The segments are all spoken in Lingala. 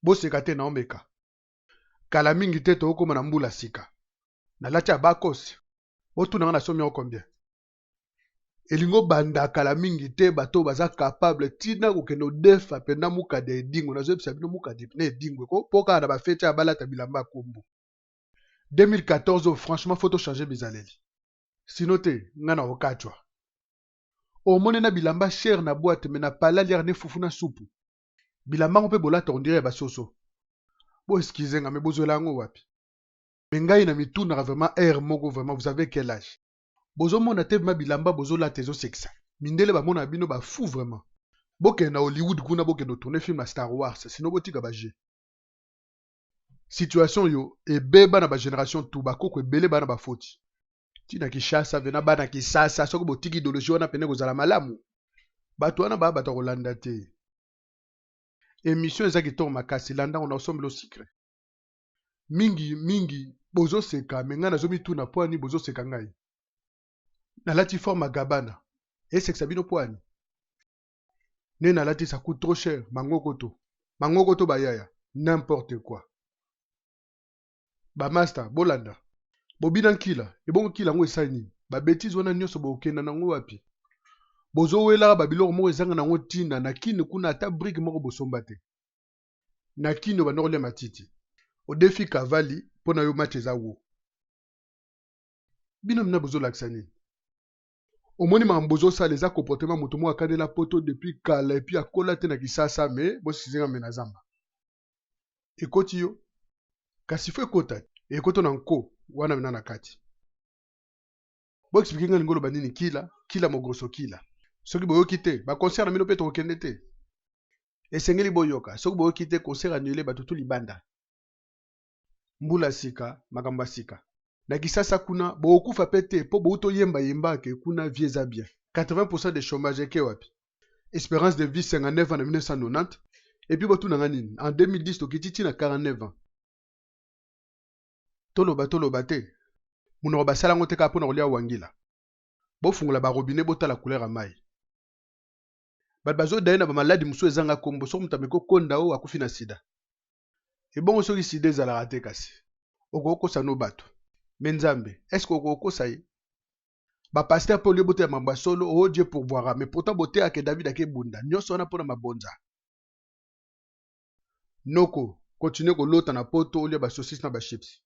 Boseka te naomeka. Kala mingi te tokokoma na mbula sika. Nalati abakos. Botuna nga nasomi yango combien? Elingi obanda kala mingi te bato oyo baza capable ntina kokende odefa mpenza mukadi ya edingo. Nazoyebisa bino mukadi na edingo eko mpo kaka na bafeti ya balata bilamba ya kombo. 2014 oyo franchement faut tochanger bizaleli. Sinon te nga na okatwa. Omoni na bilamba cher na boîte mais na pala liaka ne fufu na supu. Bilamba ngo mpe bolata on dirait ya basoso. Bo excuse nga mais bozwela yango wapi? Mais ngai na mitunaka vraiment air moko vraiment, vous avez quel âge? Bozomona te vraiment bilamba bozolata ezosekisa. Mindele bamona bino ba fou vraiment. Bokende na Hollywood kuna, bokende tourner film ya Star Wars, sinon botika ba jeu. Situation yo ebeba na ba génération tout, bakoko ebele bana bafoti. Tina Kinshasa vena bana Kisasa, soki botiki idéologie wana pene kozala malamu. Bato wana baya bato ya kolanda te. Émission eza kitoko makasi, landa ngo na osombela secret. Mingi mingi bozoseka, mais ngai nazomituna po ani bozoseka ngai. Nalati forme ya Gabana, esekisa bino po ani? Ne nalati ça coûte trop cher, mangokoto. Mangokoto bayaya, n'importe quoi. Ba master bolanda. Bobina nkila, ebongo nkila yango esali nini? Ba bêtise wana nyonso bokenda nango wapi? Bozowelaka ba biloko moko ezanga nango ntina na kini kuna, ata brique moko bosomba te. Na kini obanda kolia matiti. Odefi kavali mpo na yo match eza wo. Bino mina bozolakisa nini? Omoni makambo bozosala eza comportement moto moko akanela poto depuis kala et puis akola te na Kisasa, mais bosizenga me na zamba. Ekoti yo kasi fo ekota ekota na nko wana mina na kati. Bo expliquer nga lingo loba nini kila kila mogroso kila. Soki boyoki te ba concert na bino mpe tokokende te. Esengeli boyoka, soki boyoki te concert annulé, bato tu libanda. Mbula sika, makambo ya sika. Na Kisasa kuna bokokufa pe te mpo bouti oyemba yemba ke kuna vie eza bien. 80% de chômage eke wapi? Espérance de vie 59 ans na 1990 et puis botunanga nini? En 2010 tokiti ti na 49 ans. Toloba toloba te. Munoko basala yango te kaka mpona kolia wangila. Bofungola ba robinet botala couleur ya mai. Bato bazodaye na bamaladi mosusu ezanga kombo, soki moto ameki okonda oyo akufi na sida. Ebongo soki sida ezalaka te kasi okokosa no bato. Mais Nzambe, est-ce que okokosa ye? Ba pasteur mpe olie boteya mambo ya solo, oh Dieu pourvoira, mais pourtant boteyaka David akebunda nyonso wana mpona mabonza. Noko continue kolota na poto olia ba saucisse na ba chips.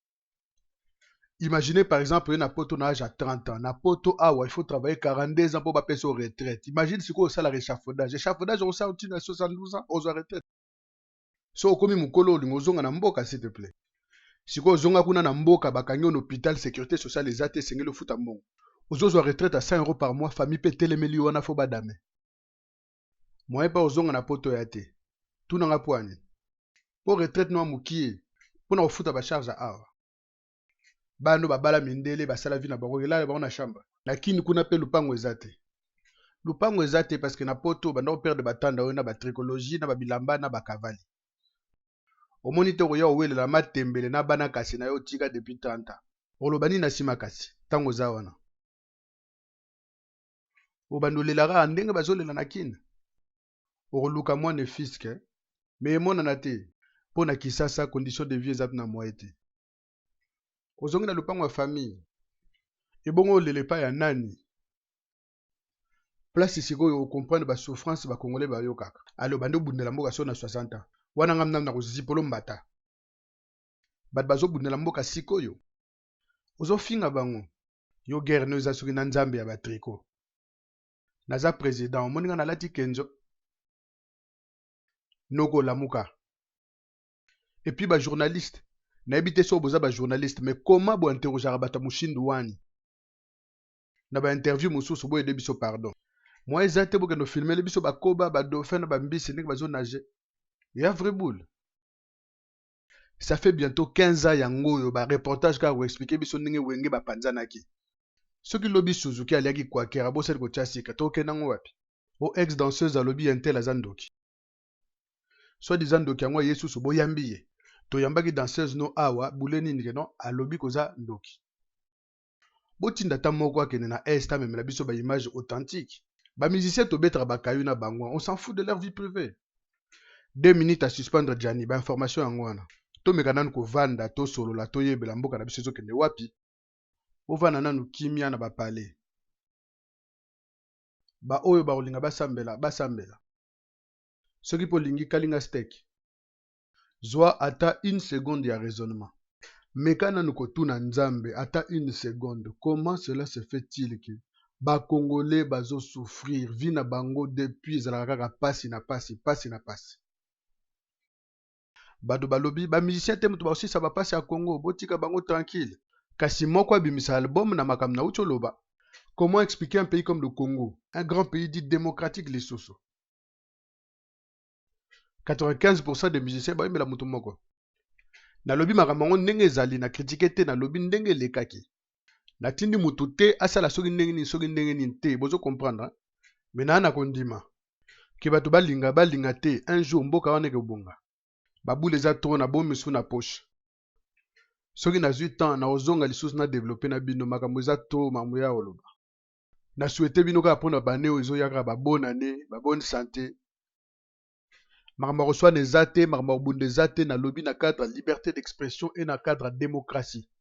Imaginez par exemple ye na poto na âge ya 30 ans, na poto awa il faut travailler 42 ans mpo bapesa yo retraite. Imagine sikoyo osala échafaudage, échafaudage okosala ntina 72 ans ozwa retraite. So okomi mokolo olingi ozonga na mboka, s'il te plaît. Sikoyo ozonga kuna na mboka, bakangi yo na hôpital, sécurité sociale eza te, esengeli ofuta mbongo. Ozozwa retraite à 100 euros par mois, famille mpe etelemeli yo wana fo badame. Moyen mpe ozonga na poto ya te. Tunanga po ani? Po retraite no ya mokie mpona kofuta bacharge ya awa. Bano babala mindele basala vie na bango, elala bango na chambre. Na kini kuna mpe lupango eza te. Lupango eza te parce que na poto banda koperdre batanda oyo na batrichologie na babilamba na bakavali. Omoni te okoya kowelela matembele na bana kasi na yo otika depuis 30 ans. Oloba nini na nsima kasi ntango oza wana? Obanda olela kaka ndenge bazolela na kini. Okoluka mwana fiske mais emonana te mpo na Kisasa condition de vie eza na moyen te. Ozongi na lupango ya famille, ebongo olela epai ya nani? Place sikoyo ocomprendre basouffrance bakongolais bayokaka. Ale obandi obundela mboka so na 60 ans wana, ngam nanu na kozipolo mbata. Bato bazobundela mboka sikoyo ozofinga bango. Yo guerre no eza soki na Nzambe ya batriko. Naza président, omoni nga nalati kenzo noko olamuka. Et puis bajournaliste, nayebi te soki boza bajournaliste, mais comment bointerrogeaka bato ya moshindu wani na bainterview mosusu? Boyede biso pardon, moi eza te bokende ofilmele biso bakoba, badauphin na bambisi ndenge bazonage ya vrai boule. Ça fait bientôt 15 ans yango oyo bareportage kaka koexpliquer biso ndenge Wenge bapanzanaki. Soki lobi Suzuki aliaki kwakera, bosali kotia sika, tokokende yango wapi? O ex danseuse alobi intel aza ndoki, soit disant ndoki yango aye susu, boyambi ye. Toyambaki danseuse no awa bule nini ke non, alobi koza ndoki. Botinda ata moko akende na est amemela biso baimage authentique. Bamusicien tobetaka bakayu na bango, on s'en fout de leur vie privée. 2 minutes à suspendre. Jani, bainformation yango wana. Tomeka nanu kovanda, tosolola, toyebela mboka na biso ezokende wapi. Bovanda nanu kimia na bapale. Baoyo bakolinga basambela, basambela. Soki mpo olingi kalinga steak, zwa ata une seconde ya raisonnement. Meka nanu kotuna Nzambe ata une seconde: comment cela se fait-il que Bacongolais bazosouffrir? Vie na bango depuis ezalaka kaka pasi na pasi, pasi na pasi. Bato balobi bamusicien te, moto bakosisa bapasi ya Congo, botika bango tranquille. Kasi moko abimisa album na makambo nauti oloba. Comment expliquer un pays comme le Congo, un grand pays dit démocratique lisusu, 95 % des musiciens bayembela motu moko? Nalobi makambo yango ndenge ezali, na critiquer te, nalobi ndenge elekaki. Natindi motu te asala soki ndenge nini, soki ndenge nini te. Bozo comprendre me naa na kondima ke bato balinga, balinga te, un jour mboka wana ekobonga. Babule eza trop na bomisu na poche. Soki nazwi temps na kozonga lisusu na développer na bino. Makambo eza trop, makambo ya koloba. Na souhaite bino kaka mpona bane oyo ezoya kaka babonne année, babonne santé. Makambo ya koswana eza te, makambo ya kobunda eza te. Nalobi na cadre ya liberté d'expression e na cadre ya démocratie.